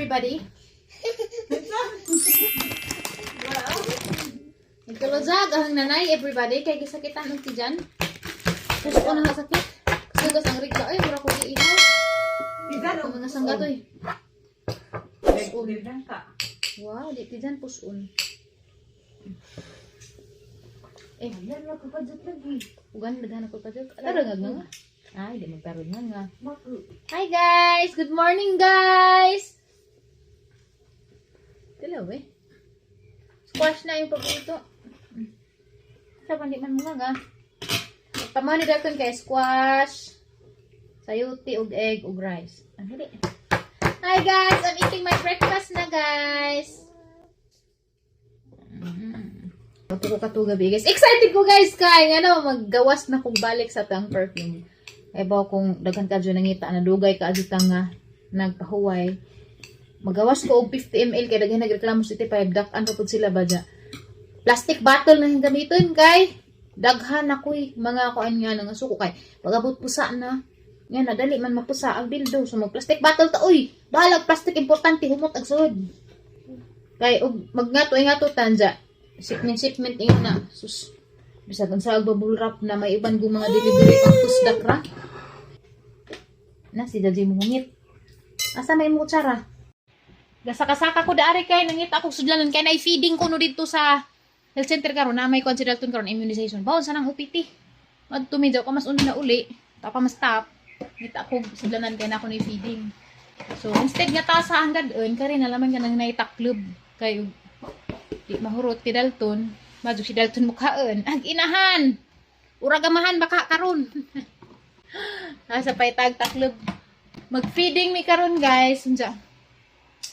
Everybody. Nagkalozag ang nanay, everybody. Kay gisakitan ang tiyan. Puso na nga sakit. Sugas ang rigla. Ay, mura ko giihaw. Ang mga sangga to eh. Wow, di tiyan puson. Eh, ugan daghan ako pa jud. Tara nga nga. Ay, di magtarod nga nga. Hi guys! Good morning, guys! Dalaw eh. Squash na yung paborito. Sa hindi man mga nga. Pamani dalton kay squash, sayuti ug egg ug rice. Ang hili. Hi guys! I'm eating my breakfast na, guys. Ito ko katugabi, guys. Excited ko, guys, kay ngano maggawas na kog balik sa tang perfume. Eh ba kung daghan ka dyan nangita na dugay ka adto nga nagpahuway. Magawas ko og 50 ml kay daghan nagreklamo sa T5 dak-an pa pud sila ba dya. Plastic bottle na yung gamiton kay daghan na ko'y mga kuan nga nga suko kay pagabot pusa na nga nadali man mapusa ang dildo, so mag plastic bottle ta, oy, bahalag plastic, importante humot ang sud kay og magngato ay ngato tanja shipment shipment ingon na sus bisag unsa og bubble wrap na may iban kong mga delivery pang pusdak ra na si Daddy mo hungit. Asa may mo kutsara? Gasaka-saka ko daari kay nangita ako sudlanon kay nay feeding ko no didto sa health center karon na may kwan si Dalton karon, immunization. Bawon sa nang OPT. Madto medyo ko mas una na uli. Ta pa mas stop. Ngita ako sudlanan kay na ako ni feeding. So instead nga ta sa hangad kari na laman ka nang naitaklob kay di mahurot ti Dalton. Madyo si Dalton mukhaan. Ag inahan. Uragamahan baka karon. Nasa paytag taklob. Mag-feeding mi karon, guys. Unsa?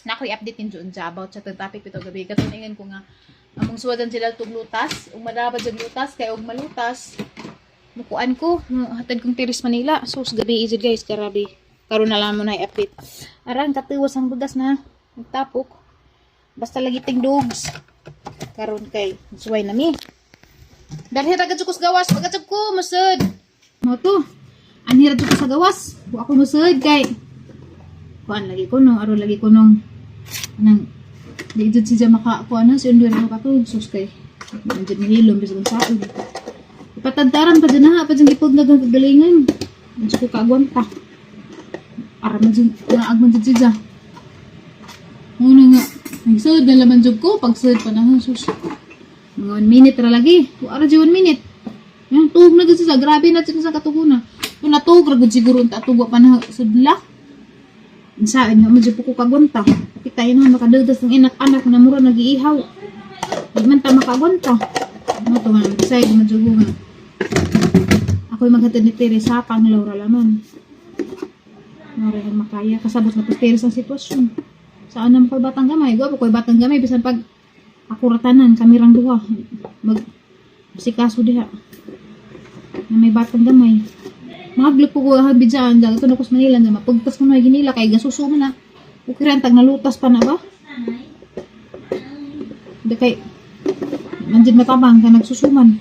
Na ako'y update ninyo unsa about sa itong topic pito gabi. Katuningan ko nga among suwadan sila tug lutas. Ug madabad sa lutas kay og malutas. Mukuan ko, hatad kong Tiris Manila. Sus, gabi izid guys, karabi. Karon na lang mo na i-update. Arang katiwas ang bugas na. Nagtapok. Basta lagi ting dogs. Karon kay suway na mi. Dalhi ra gud ko sa gawas, pagkatsyab ko musud. Mo to. Anhi ra jud ko sa gawas. Wa ako musud kay kuan lagi ko no, aron lagi ko nung anang di jud siya maka kuan na si undur mo katug sus kay di jud nihilom bisag unsaon. Ipatadtaran pa dyan ha, pa dyan gipod nga kagalingan. Medyo ko kaagwanta. Ara man dyan, naag man dyan siya. Muna nga, nagsud na laman jud ko, pagsud pa na, sus. Mga 1 minute ra lagi. Ara dyan 1 minute. Yan, tuhog na dyan siya, grabe na dyan sa katuguna. Kung natuhog, ra gud siguro unta tugo pa na sudla. Saan nga, medyo po ko kagwanta. Kita yun na, makadagdas ng inak-anak na mura nag-iihaw. Di man ta makagwanta. Ano to nga, decide, medyo ko nga. Ako'y maghatid ni Teresa, pang Laura laman. Mara yung makaya. Kasabot na po Teresa ang sitwasyon. Saan naman ko'y batang gamay? Gwapo ko'y batang gamay. Bisan pag akuratanan, kami rang duha. Mag sikaso diha. Na may batang gamay. Maglok po ko habi dyan. Dahil ito na ko sa Manila. Nga mapagtas ko na ginila. Kay gasuso mo na. Okay rin, tag nalutas pa na ba? Hindi kay nandiyan matabang ka nagsusuman.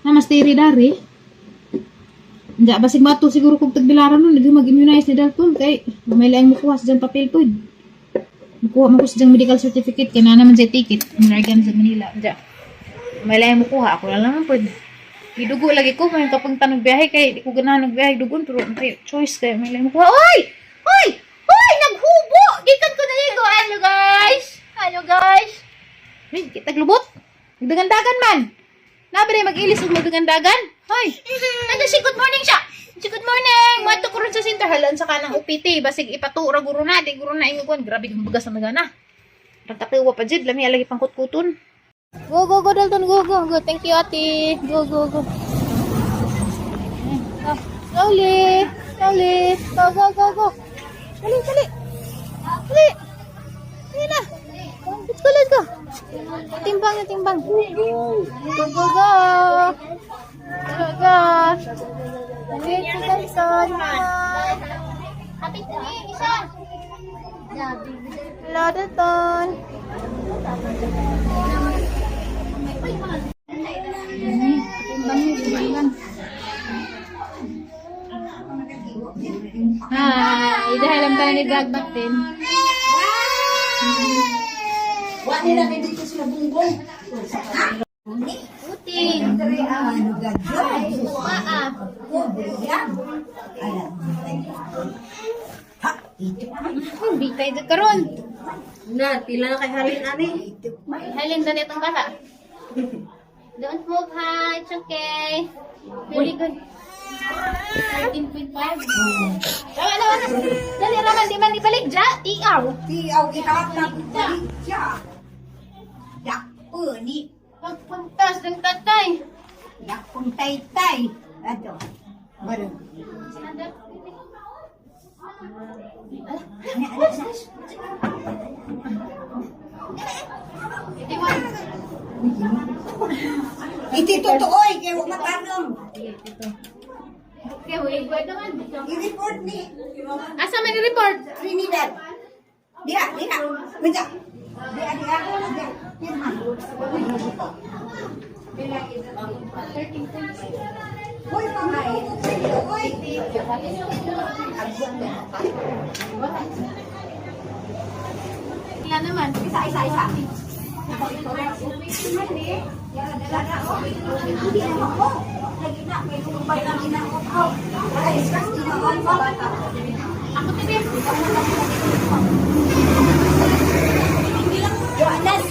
Na mas tiri dari. Hindi, basig mato siguro kung tagbilaran nun, hindi mag-immunize ni Dalton kay may laing mukuha sa diyang papel po. Mukuha mo ko sa diyang medical certificate kay na naman sa ticket. Minargan sa Manila. Hindi. May laing mukuha ako lang naman po. Gidugo lagi ko may kapag tanong biyahe kay di ko ganahan og biyahe dugon pero may choice kay may laing mukuha. Oy! Oy! Oy! Naghubo! Gikan ko na ko. Hello guys! Hello guys! Ay, kitag lubot. Nagdagandagan man. Nabi mag-ilis ug magdagandagan. Hoy. Ano si good morning siya? Si good morning. Mato ko ron sa center halan sa kanang OPT basig ipatuura guro na di guro na ingon grabe kang bugas na magana. Nagkatiwa pa jud lami lagi pang kutkuton. Go go go Dalton, go go go. Thank you, ate. Go go go. Ah, slowly. Slowly. Go go go go. Dali dali. Dali. Dali na. Let's go, let's go. Timbang na timbang. Go, go, go. Go, go. Dali, Dalton. Happy to me, isa. Hello, Dalton. Timbang niyo, timbang. Hi, dahil alam tayo ni Vlog Back din. Wa nila kay dito sila bunggong. Puting. Ano gadyo? Waa. Bitay do karon. Na, pila na kay halin ani. Halin doon itong bata. Don't move, ha. It's okay. Very good. 13.5. Tama na, na. Dali raman, di man ibalik. Ja, tiaw. Tiyaw ihatag balik siya. Dakpo ni Pagpuntas ng tatay. dakpong taytay. Ato. Barang. Stand up. Iti totoo eh, kaya huwag matanong. Okay, wait, wait naman. I-report ni Asa man report? Trinidad. Diha, diha. Wait. Diha, diha. Diha. Pirma. Uy, pamain. Uy. Wala naman. Isa, isa, isa. Hindi na ako. Lagi na, may lumbay ang ina ko. Ay, stress din ako sa bata. Ako tibi. Jonas.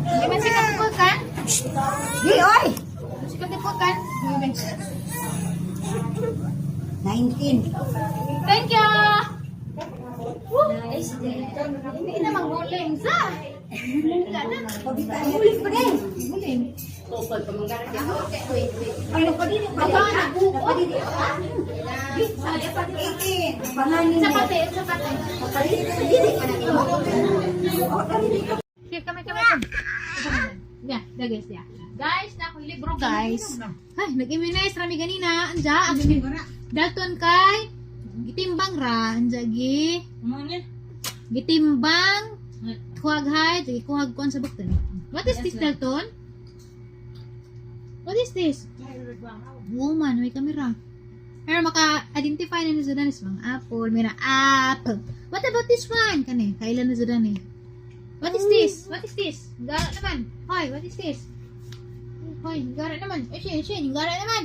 Di man sikat ko kan? Di, oy. Sikat ko kan? 19. Thank you. Nice. Hindi na manghuling sa. Wala na. Muling pa rin. Muling. Ay, napadili pa Baka nabuot. 18. Panganin Sa niya. pati, sa pati. Napadili pa na. Oh, dali ka. Here, kami, kami, kami. Yeah, yeah, guys, yeah. Guys, na akong libro, guys. Ay, nag-immunize rami ganina. Anja, ang Dalton kay gitimbang ra, anja gi. Gitimbang kuhag hay, gi kuhag kuan sa baktan. What is this, Dalton? What is this? Woman, may kamera. Pero maka-identify na ni Zidane is mga apple, may na apple. What about this one? Kani, kailan na Zidane eh. What is this? What is this? Gara naman. Hoy, what is this? Hoy, gara naman. Eh, siya, siya, gara naman.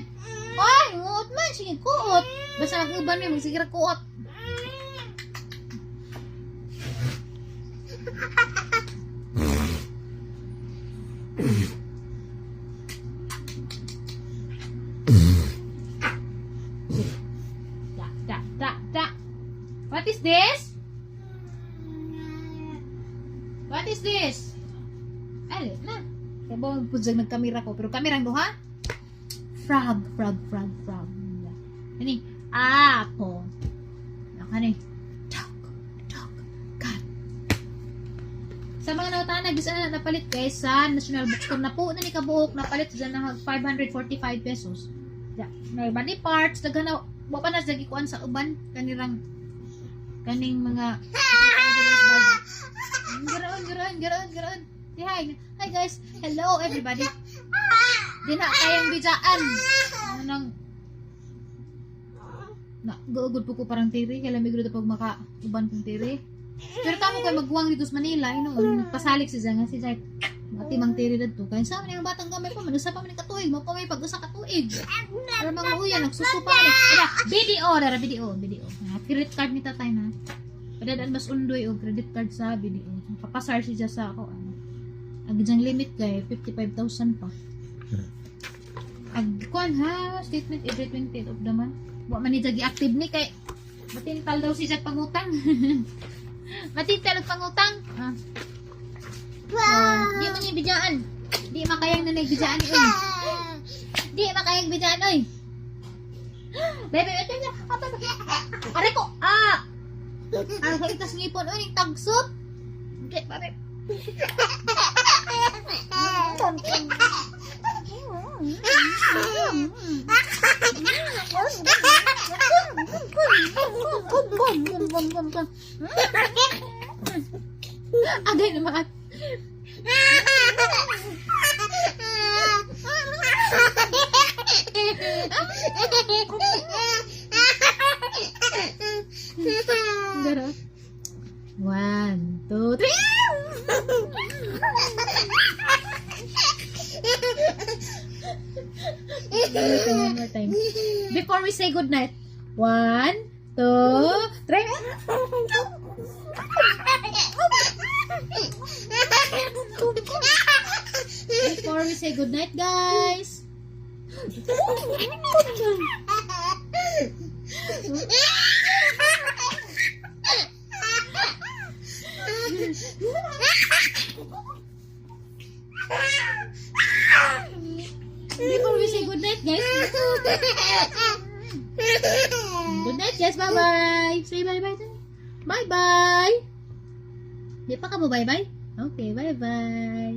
Hoy, nguot man. Sige, kuot. Basta mag-uban mo, magsigira kuot. Da, da, da, da. What is this? What is this? Ay, na. Kaya ba pudzag nagkamera ko? Pero kamera ang duha? Frog, frog, frog, frog. Ini, apple. Naka ni. Dog, dog, cat. Sa mga nautana, bisa na napalit guys sa National Bookstore na po na ni kabuok napalit sa na 545 pesos. Ya, may body parts daghan na wa pa na sa gikuan sa uban kanirang kaning mga Garaon, garaon, garaon, garaon. Di hi. Hi guys. Hello everybody. Di na kayang bidjaan. Anong na guugod po ko parang tiri kaya lamig rito pag maka uban kong tiri. Pero kamo kay magguwang dito sa Manila, inoon nagpasalik si Zang si Zay. Mati mang tiri dadto. Kaya sa amin ang batang gamay pa man usa pa man ka tuig, mo pa may pag usa ka tuig. Pero mga uya nagsusupa man. Ila, BDO dara BDO, BDO. Ah, credit card ni tatay na. Padadaan mas undoy og credit card sa BDO. Kapasar siya sa ako ano. Ang diyang limit kay 55,000 pa. Ag kuan ha, statement every 20th of the month. Wa man ni jagi active ni kay matintal daw si Jag pangutang. Matintal og pangutang. Ah. So, di man ni bidyaan. Di makayang nanay bidyaan ni oy. Di makayang bidyaan oy. Bebe, ito na. Apa ba? Aray ko. Ah. Ang kalitas ngipon oy ning tagsop. Di, babe. Agay naman. Gara. One, two, three. One more time. Before we say goodnight. One, two, three. Before we say goodnight, guys. Before we say goodnight, guys. Good night, guys. Bye-bye. Say bye-bye. Bye-bye. Di pa ka mo bye-bye? Okay, bye-bye.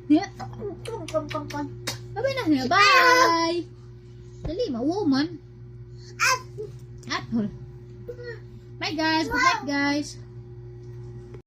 Yeah. Bye-bye na. Bye. Dali, ma-woman. Apple. Bye, guys. Good night, guys.